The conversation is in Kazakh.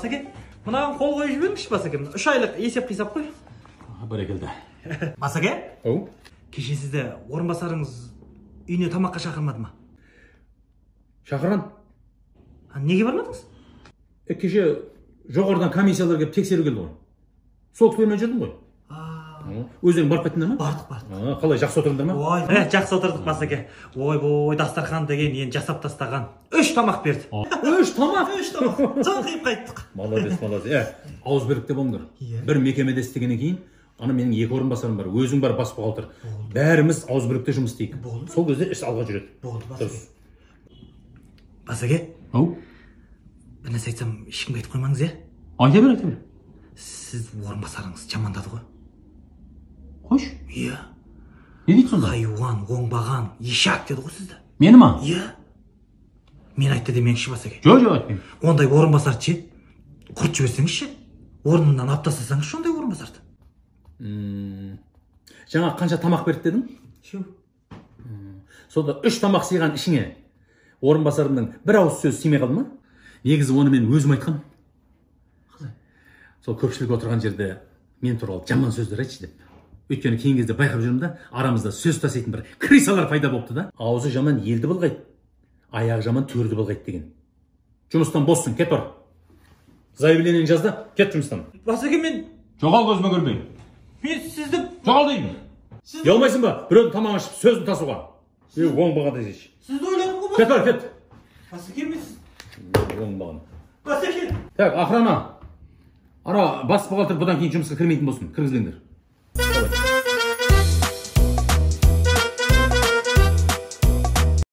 Басеке, мынаған қол қойып жіберіңізші, Басеке. Мына 3 айлық есеп қисап қой. Бәрекелді. Басеке? Ау. Кеше сізді орынбасарыңыз үйіне тамаққа шақырмады ма? Шақырған. Неге бармадыңыз? Кеше жоғарыдан комиссиялар келіп тексеру келді ғой. Сол кісілермен жүрдім ғой. Өздерің барып кеттіңдер ма? Бардық, бардық. Қалай, жақсы отырдыңдар ма? Ой, жақсы отырдық, Басеке. Ой, дастархан деген енді жасап тастаған. 3 тамақ берді. 3 тамақ? 3 тамақ. Жан қиып қайттық. Молодец, молодец. Ауызбірлікте болыңдар. Бір мекемеде істегеннен кейін, ана менің 2 орынбасарым бар, өзің бар, бас бухгалтер. Бәріміз ауызбірлікте жұмыс істейік. Сол кезде іс алға жүреді. Болды, Басеке. Басеке? Ау. Бір нәрсе айтсам, ешкімге айтып қоймаңыз, иә? Айта бер, айта бер. Сіз орынбасарыңыз жамандады ғой. Қойшы. Иә. Не дейді сонда? Хайуан, оңбаған, ешак деді ғой сізді. Мені ма? Иә. Мен айтты демеңізші, Басеке. Жоқ, жоқ, айтпаймын. Ондай орынбасарды ше, құрт жіберсеңізші, орнынан алып тастасаңызшы ондай орынбасарды. Жаңа қанша тамақ берді дедің? Үшеу. Сонда 3 тамақ сыйған ішіңе орынбасарымның бір ауыз сөзі сыймай қалды ма? Негізі оны мен өзім айтқам. Сол көпшілік отырған жерде мен туралы жаман сөздер айтшы деп. Өйткені кейінгі кезде байқап жүрмін да, арамызда сөз таситын бір крысалар пайда болыпты да. Аузы жаман елді былғайды, аяғы жаман төрді былғайды деген. Жұмыстан боссың, кет бар. Заявлениені жаз да, кет жұмыстан. Басеке, мен... Жоғал, көзіме көрмей. Мен сізді... Жоғал деймін. Ұялмайсың ба? Біреудің тамағын ішіп, сөзін тасуға. Оңбаған десейші. Сізді ойладым ғой. Кет бар, кет. Басеке, мен сіз... Оңбаған. Басеке. Так, охрана. Ана бас бухгалтер бұдан кейін жұмысқа кірмейтін болсын, кіргізбеңдер.